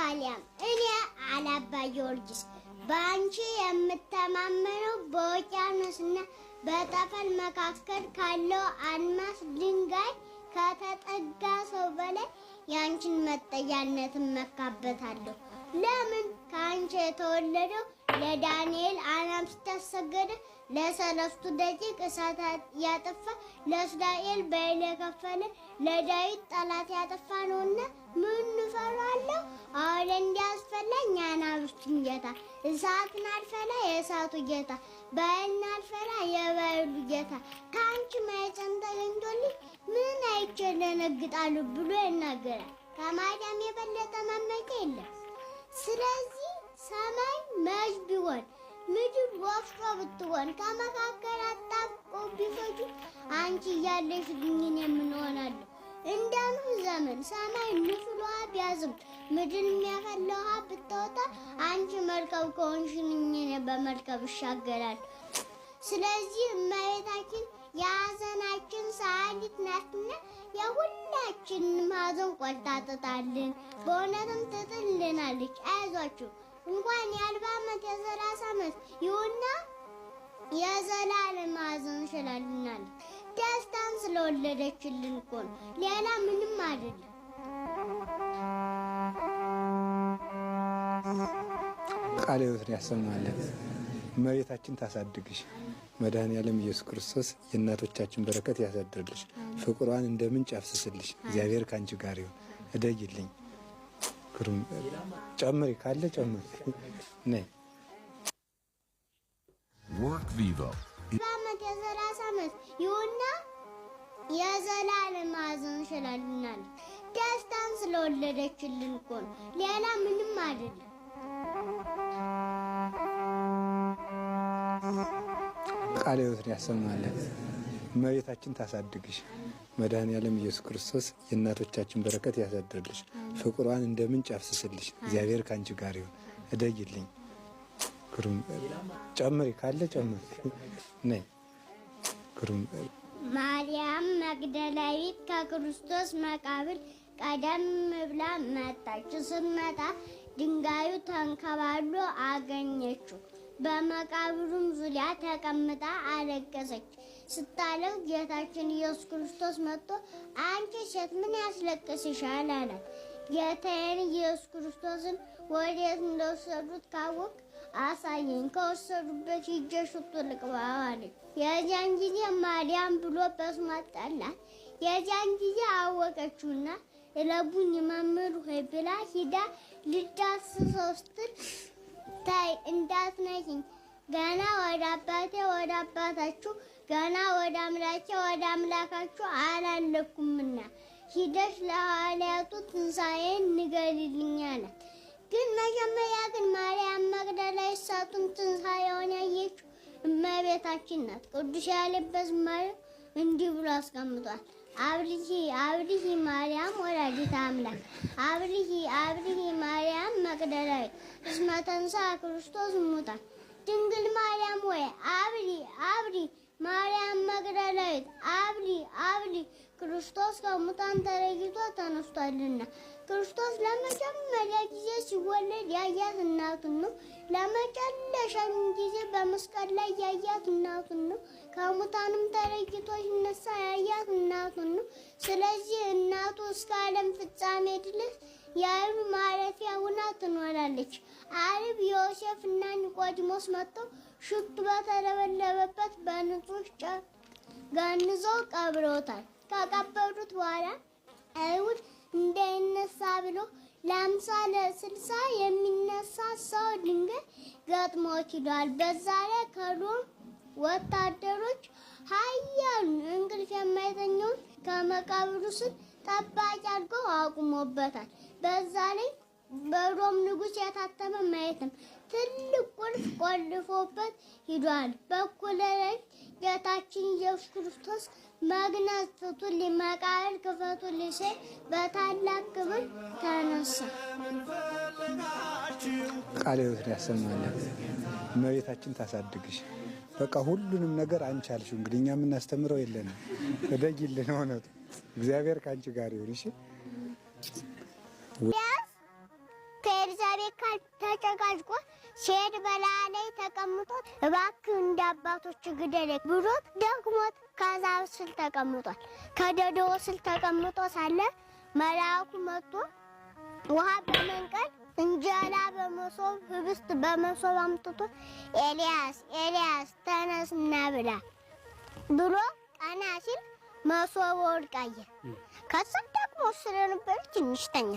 ማርያም፣ እኔ አላባ ጊዮርጊስ በአንቺ የምተማመነው በውቅያኖስና በጠፈር መካከል ካለው አልማዝ ድንጋይ ከተጠጋ ሰው በላይ የአንቺን መጠጊያነት እመካበታለሁ። ለምን? ከአንቺ የተወለደው ለዳንኤል አናብስት ያሰገደ፣ ለሰለስቱ ደቂቅ እሳት ያጠፋ፣ ለእስራኤል በይል የከፈለ፣ ለዳዊት ጠላት ያጠፋ ነውና ምን እፈራለሁ? አሁን እንዲያስፈላኝ የአናብስቱን ጌታ፣ እሳትን አልፈላ የእሳቱ ጌታ፣ ባይልን አልፈላ የባይሉ ጌታ ከአንቺ ማኅፀን ተገኝቶልኝ ምን አይቼ እደነግጣለሁ ብሎ ይናገራል። ከማርያም የበለጠ መመኪያ የለም። ስለዚህ ሰማይ መዥ ቢሆን፣ ምድር ወፍጮ ብትሆን፣ ከመካከል አጣብቆ ቢፈጁ አንቺ እያለሽልኝ እኔ ምን እሆናለሁ? እንደ ኖህ ዘመን ሰማይ ንፍል ውሃ ቢያዝም፣ ምድር የሚያፈላ ውሃ ብታወጣ አንቺ መርከብ ከሆንሽልኝ እኔ በመርከብ እሻገራለሁ። ስለዚህ እመቤታችን የሐዘናችን ሰዓሊት ናትና የሁላችንም ሐዘን ቆርጣ ትጣልን፣ በእውነትም ትጥልናለች። አይዟችሁ፣ እንኳን የ40 ዓመት የ30 ዓመት ይሁና የዘላለም ሐዘን ሽላልናለች። ደስታን ስለወለደችልን እኮ ነው፣ ሌላ ምንም አይደለም። ቃለ ሕይወትን ያሰማልን። እመቤታችን ታሳድግሽ። መድኃኔዓለም ኢየሱስ ክርስቶስ የእናቶቻችን በረከት ያሳድርልሽ። ፍቅሯን እንደ ምንጭ ያፍስስልሽ። እግዚአብሔር ከአንቺ ጋር ይሁን። እደይልኝ። ግሩም ጨምሪ ካለ ጨምሪ። ነይ። Work Vivo. ዓመት የ30 ዓመት ይሁና የዘላለም ሐዘን ሽላልናለች። ደስታን ስለወለደችልን እኮ ነው፣ ሌላ ምንም አይደለም። ቃለ ሕይወትን ያሰማልን። እመቤታችን ታሳድግሽ። መድኃኔዓለም ኢየሱስ ክርስቶስ የእናቶቻችን በረከት ያሳድርልሽ። ፍቅሯን እንደ ምንጭ ያፍስስልሽ። እግዚአብሔር ከአንቺ ጋር ይሁን። እደይልኝ። ግሩም ጨምሪ ካለ ጨምሪ። ነይ። ግሩም ማርያም መግደላዊት ከክርስቶስ መቃብር ቀደም ብላ መጣች። ስትመጣ ድንጋዩ ተንከባሎ አገኘችው። በመቃብሩም ዙሪያ ተቀምጣ አለቀሰች። ስታለቅስ ጌታችን ኢየሱስ ክርስቶስ መጥቶ አንቺ ሴት ምን ያስለቅስሻል? አላት። ጌታዬን ኢየሱስ ክርስቶስን ወዴት እንደወሰዱት ካወቅ አሳየኝ፣ ከወሰዱበት ሂጄ ሽቱ ልቅባው አለች። የዚያን ጊዜ ማርያም ብሎ በስሟ ጠራት። የዚያን ጊዜ አወቀችውና ረቡኒ መምህር ሆይ ብላ ሂዳ ልዳስሰው ስትል ተይ እንዳትነኪኝ፣ ገና ወደ አባቴ ወደ አባታችሁ፣ ገና ወደ አምላኬ ወደ አምላካችሁ አላለፍኩምና ሂደሽ ለሐዋርያቱ ትንሣኤን ንገሪልኝ አላት። ግን መጀመሪያ ግን ማርያም መግደላዊት እሳቱን ትንሣኤውን ያየችው እመቤታችን ናት። ቅዱስ ያሬድ በዝማሬው እንዲህ ብሎ አስቀምጧል። አብርሂ አብርሂ ማርያም ወላዲተ አምላክ፣ አብርሂ አብርሂ ማርያም መግደላዊት፣ እስመ ተንሥአ ክርስቶስ እሙታን። ድንግል ማርያም ወይ አብሪ አብሪ፣ ማርያም መግደላዊት አብሪ አብሪ፣ ክርስቶስ ከሙታን ተለይቶ ተነስቷልና። ክርስቶስ ለመጀመሪያ ጊዜ ሲወለድ ያያት እናቱን ነው። ለመጨረሻም ጊዜ በመስቀል ላይ ያያት እናቱን ነው። ከሙታንም ተለይቶ ሲነሳ ያያት እናቱን ነው። ስለዚህ እናቱ እስከ ዓለም ፍጻሜ ድረስ የዓይኑ ማረፊያ ሆና ትኖራለች። ዓርብ ዮሴፍ እና ኒቆዲሞስ መጥተው ሽቱ በተለበለበበት በንጹሕ ጨርቅ ገንዘው ቀብረውታል። ከቀበሩት በኋላ አይሁድ እንዳይነሳ ብሎ ለ50 ለ60 የሚነሳ ሰው ድንጋይ ገጥሞት ሂዷል። በዛ ላይ ከሮም ወታደሮች ኃያሉን እንቅልፍ የማይተኛውን ከመቃብሩ ስር ጠባቂ አድርገው አቁሞበታል። በዛ ላይ በሮም ንጉሥ የታተመ ማየትም ትልቅ ቁልፍ ቆልፎበት ሂዷል። በኩለ ሌሊት ጌታችን ኢየሱስ ክርስቶስ መግነዝ ፍቱልኝ፣ መቃብር ክፈቱልኝ ሲል በታላቅ ክብር ተነሳ። ቃለ ሕይወትን ያሰማልን። እመቤታችን ታሳድግሽ። በቃ ሁሉንም ነገር አንቺ አልሽው። እንግዲህ እኛ የምናስተምረው የለንም። እደጊልን። እውነቱ እግዚአብሔር ከአንቺ ጋር ይሁን። እሺ። ያስ ከኤልዛቤት ጋር ተጨቃጭቆ ሲሄድ በላያ ላይ ተቀምጦ እባክህ እንደ አባቶች ግደለኝ ብሎት ደክሞት ከዛፍ ስር ተቀምጧል። ከደደቦ ስር ተቀምጦ ሳለ መልአኩ መጥቶ ውሃ በመንቀል እንጀራ በመሶብ ህብስት በመሶብ አምጥቶ ኤልያስ ኤልያስ ተነስና ብላ ብሎ ቀና ሲል መሶብ ወድቃ አየ። ከዛ ደግሞ ስለነበር ትንሽ ተኛ።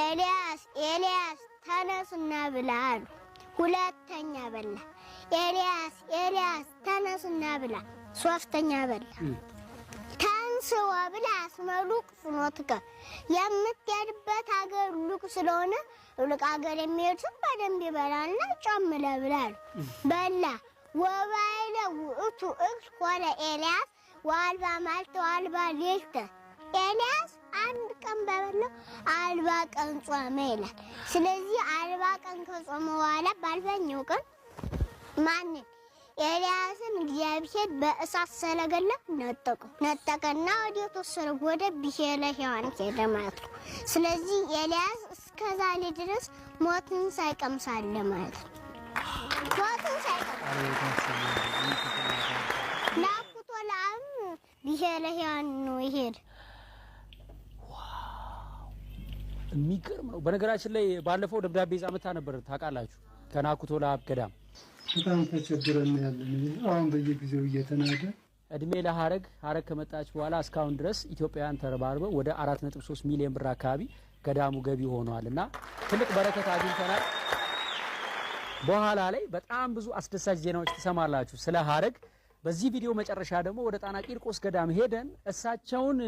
ኤልያስ ኤልያስ ተነስና ብላ አሉ። ሁለተኛ በላ። ኤልያስ ኤልያስ ተነስና ብላ፣ ሶስተኛ በላ። ተንስዋ ብላ አስመሉቅ ፍኖትከ የምትሄድበት ሀገር ሉቅ ስለሆነ ሉቅ ሀገር የሚሄድ ሰው በደንብ ይበላልና ጨምረ ብላ አሉ። በላ። ወባይለ ውእቱ እክል ኮነ ኤልያስ ወአልባ መዓልተ ወአልባ ሌሊተ። ኤልያስ አንድ ቀን በበላው 40 ቀን ጾመ ይላል። ስለዚህ 40 ቀን ከጾመ በኋላ በአርባኛው ቀን ማንን ኤልያስን እግዚአብሔር በእሳት ሰረገላ ነጠቀው። ነጠቀና ወደ ተወሰነ ወደ ብሔረ ሕያዋን ሄደ ማለት ነው። ስለዚህ ኤልያስ እስከ ዛሬ ድረስ ሞትን ሳይቀምስ አለ ማለት ነው። ሞትን ሳይቀምስ ናኩቶ ለአብ ብሔረ ሕያዋን ነው ይሄድ። የሚገርም ነው። በነገራችን ላይ ባለፈው ደብዳቤ ይዛ መታ ነበር ታውቃላችሁ፣ ከናኩቶ ለአብ ገዳም። በጣም ተቸግረን ያለን አሁን በየጊዜው እየተናደ እድሜ ለሀረግ። ሀረግ ከመጣች በኋላ እስካሁን ድረስ ኢትዮጵያውያን ተረባርበው ወደ 4.3 ሚሊዮን ብር አካባቢ ገዳሙ ገቢ ሆኗል እና ትልቅ በረከት አግኝተናል። በኋላ ላይ በጣም ብዙ አስደሳች ዜናዎች ትሰማላችሁ ስለ ሀረግ። በዚህ ቪዲዮ መጨረሻ ደግሞ ወደ ጣና ቂርቆስ ገዳም ሄደን እሳቸውን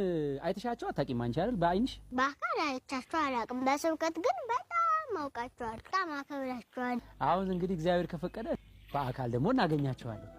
አይተሻቸው አታውቂም አንቺ አይደል? በአይንሽ በአካል አይቻቸው አላውቅም። በስብከት ግን በጣም አውቃቸዋለሁ፣ በጣም አከብራቸዋለሁ። አሁን እንግዲህ እግዚአብሔር ከፈቀደ በአካል ደግሞ እናገኛቸዋለን።